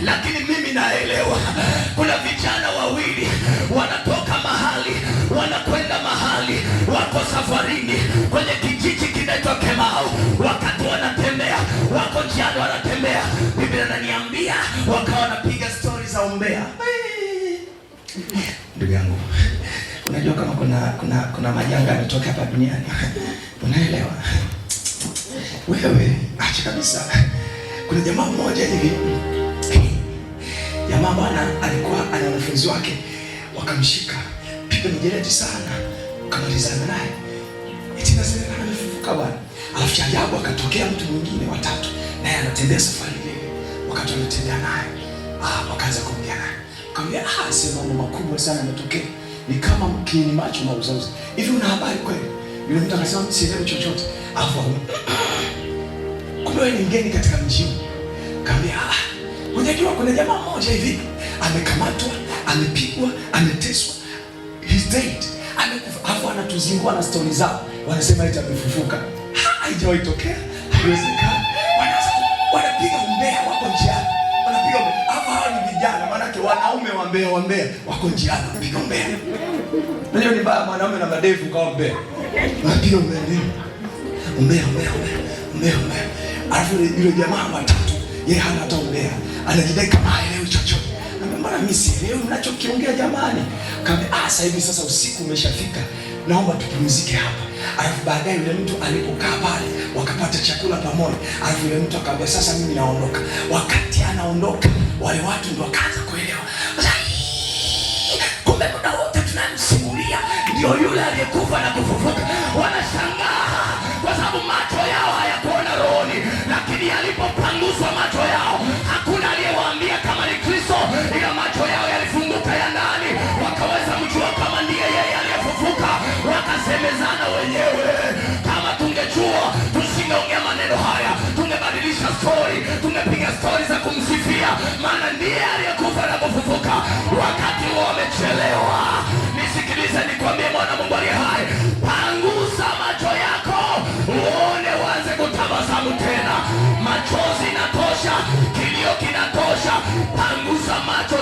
Lakini mimi naelewa kuna vijana wawili wanatoka mahali wanakwenda mahali, wako safarini kwenye kijiji kinaitwa Kemau. Wakati wanatembea, wako njiani wanatembea, Biblia inaniambia wakawa wanapiga stori za umbea. Ndugu yangu, unajua kama kuna majanga yanatokea hapa duniani, unaelewa wewe? Acha kabisa. Kuna jamaa mmoja hivi, jamaa bwana, alikuwa ana wanafunzi wake, wakamshika piga mijeledi sana, wakamalizana naye, eti nasemekana amefufuka bwana. Alafu cha ajabu akatokea mtu mwingine watatu, naye anatembea safari ile, wakati wanatembea naye wakaanza kuongea naye, akamwambia sio mambo makubwa sana yametokea, ni kama kiini macho na uzauza hivi, una habari kweli? Yule mtu akasema sielewi chochote. Alafu kumbe wewe ni mgeni katika mji huu. Kaambia unajua kuna jamaa mmoja hivi amekamatwa, amepigwa, ameteswa, he's dead, amekufa. Alafu anatuzingua na stori zao, wanasema eti amefufuka. Haijawahi tokea, haiwezekani. Wanaanza wanapiga umbea, wako njiani, wanapiga umbea. Alafu hawa ni vijana, maanake wanaume wambea wambea, wako njiani wanapiga umbea. Unajua ni baya mwanaume na madevu kama mbea. Wanapiga umbea nini? Umbea, umbea, umbea, umbea, umbea. Alafu yule jamaa watatu yeye hana hata umbea, anajidai kama haelewi chochote. Anambia, mbona mimi sielewi mnachokiongea jamani? Kaambia, sasa hivi sasa usiku umeshafika, naomba tupumzike hapa. Alafu baadaye yule mtu alipokaa pale wakapata chakula pamoja. Alafu yule mtu akamwambia, sasa mimi naondoka. Wakati anaondoka wale watu ndio wakaanza kuelewa. Sasa, kumbe muda wote tunamsimulia ndio yule aliyekufa na kufufuka. Wanashangaa kwa sababu macho yao hayakuona rohoni, lakini yalipopanguswa macho yao hakuna aliyewaambia kama ni Kristo, ila macho yao yalifunguka ya ndani, wakaweza mjua kama ndiye yeye aliyefufuka. Wakasemezana wenyewe, kama tungejua tusingeongea maneno haya, tungebadilisha stori, tungepiga stori za kumsifia, maana ndiye aliyekufa na kufufuka. Wakati huo wamechelewa. Nisikilize nikwambie, mwana Mungu aliye hai, pangusa macho yako uone, uanze kutabasamu tena. Machozi inatosha, kilio kinatosha. Pangusa macho.